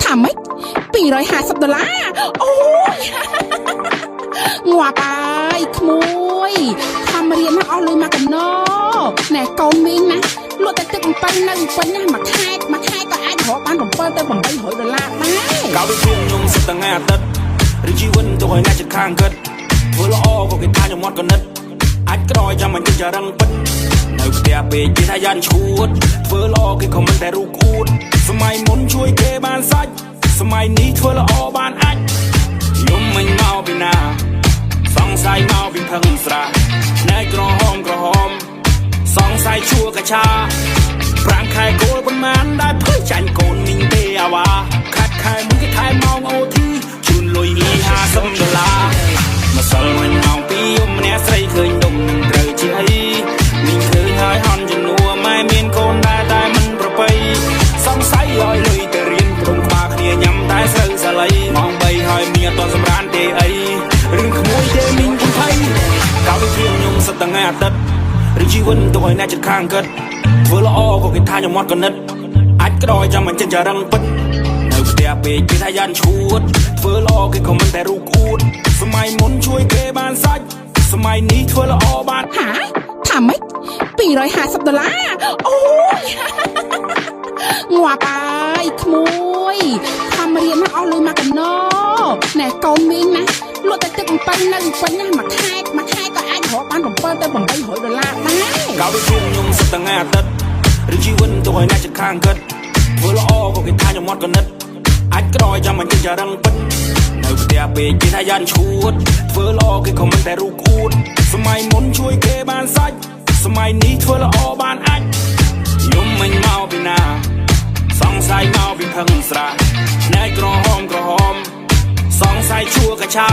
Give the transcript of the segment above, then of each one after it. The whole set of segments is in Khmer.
ថាម៉េច250ដុល្លារអូយ ងាប់ហើយក្មួយខំរៀនណាអស់លុយមកកណោណែកូនមីងណាលក់តែទឹកអំពៅនៅពេញណាមួយខែមួយខែក៏អាចរកបាន7ទៅ800ដុល្លារដែរ កាលពីព្រៀងខ្ញុំសិតតែថ្ងៃអាទិត្យឬជីវិតទុកឲ្យអ្នកជិតខាងគិតធ្វើល្អក៏គេថាខ្ញុំអត់កណិតអាចក្រយចាំអញចិត្តចរឹងពិតនៅផ្ទះពេកគេថាយ៉ាន់ឈួតធ្វើល្អគេខមមិនតែរូបអួតសម័យមុនជួយគេបានសាច់សម័យនេះធ្វើល្អបានអាចខ្ញុំមិនមកពីណា សង្ស័យមកពីផឹងស្រាណែក្រហមក្រហមសង្ស័យឈួរកាឆាប្រាំងខែគោលប៉ុន្មានដែលភើចាញ់កូនមីងទេអាវ៉ាខាត់ខែមុនគេថែមម៉ោង OT ជូនលុយអ៊ី50ដុល្លារម្សិលមិញម៉ោង2យំម្នាក់ស្រីឃើញដុំនឹងត្រូវជាអីមីងឃើញហើយហន់ជំនួម៉ែមានកូនដែរតែមិនប្រពៃសង្ស័យឲ្យលុយទៅរៀនព្រមក្បាលគ្នាញ៉ាំតែស្រូវសាលីម៉ោង3ហើយមានអត់ទាន់សម្រានទេអីរឿងក្មួយទេមីងពុនភ័យកាលពីព្រៀងខ្ញុំសិតតែថ្ងៃអាទិត្យឬជីវិតទុកឲ្យអ្នកជិតខាងគិតធ្វើល្អក៏គេថាខ្ញុំអត់កណិតអាចក្រយចាំអញចិនចរឹងពិតនៅផ្ទះពេកគេថាយ៉ាន់ឈួតធ្វើល្អគេខមមិនតែរូបអួតសម័យមុនជួយគេបានសាច់សម័យនេះធ្វើល្អបាន ហាថាម៉េច250ដុល្លារអូយ ងាប់ហើយក្មួយខំរៀនណាអស់លុយមកកណោណែកូនមីងណាលក់តែទឹកអំពៅនៅពេញណាមួយខែមួយខែក៏អាចរកបាន7ទៅ800ដុល្លារដែរ កាលពីព្រៀងខ្ញុំសិតតែថ្ងៃអាទិត្យឬជីវិតទុកឲ្យអ្នកជិតខាងគិតធ្វើល្អក៏គេថាខ្ញុំអត់កណិតអាចក្រយចាំអញចិត្តចរឹងពិតនៅផ្ទះពេកគេថាយ៉ាន់ឈួតធ្វើល្អគេខមមិនតែរូបអួតសម័យមុនជួយគេបានសាច់សម័យនេះធ្វើល្អបានអាចខ្ញុំមិនមកពីណា សង្ស័យមកពីផឹងស្រាណែក្រហមក្រហមសង្ស័យឈួរកាឆា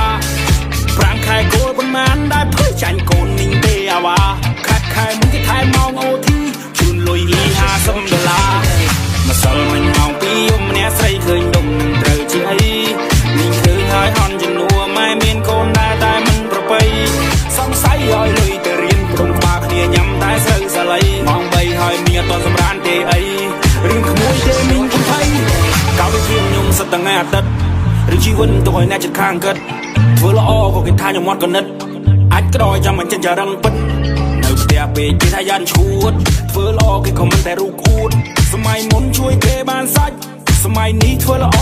ប្រាំងខែគោលប៉ុន្មានដែលភើចាញ់កូនមីងទេអាវ៉ាខាត់ខែមុនគេថែមម៉ោង OT ជូនលុយអ៊ី50ដុល្លារម្សិលមិញម៉ោង2យំម្នាក់ស្រីឃើញដុំនឹងត្រូវជាអីមីងឃើញហើយហន់ជំនួម៉ែមានកូនដែរតែមិនប្រពៃសង្ស័យឲ្យលុយទៅរៀនព្រមក្បាលគ្នាញ៉ាំតែស្រូវសាលីម៉ោង3ហើយមានអត់ទាន់សម្រានទេអីរឿងក្មួយទេមីងពុនភ័យកាលពីព្រៀងខ្ញុំសិតតែថ្ងៃអាទិត្យឬជីវិតទុកឲ្យអ្នកជិតខាងគិតធ្វើល្អក៏គេថាខ្ញុំអត់កណិតអាចក្រយចាំអញចិនចរឹងពិតនៅផ្ទះពេកគេថាយ៉ាន់ឈួតធ្វើល្អគេខមមិនតែរូបអួតសម័យមុនជួយគេបានសាច់សម័យនេះធ្វើល្អ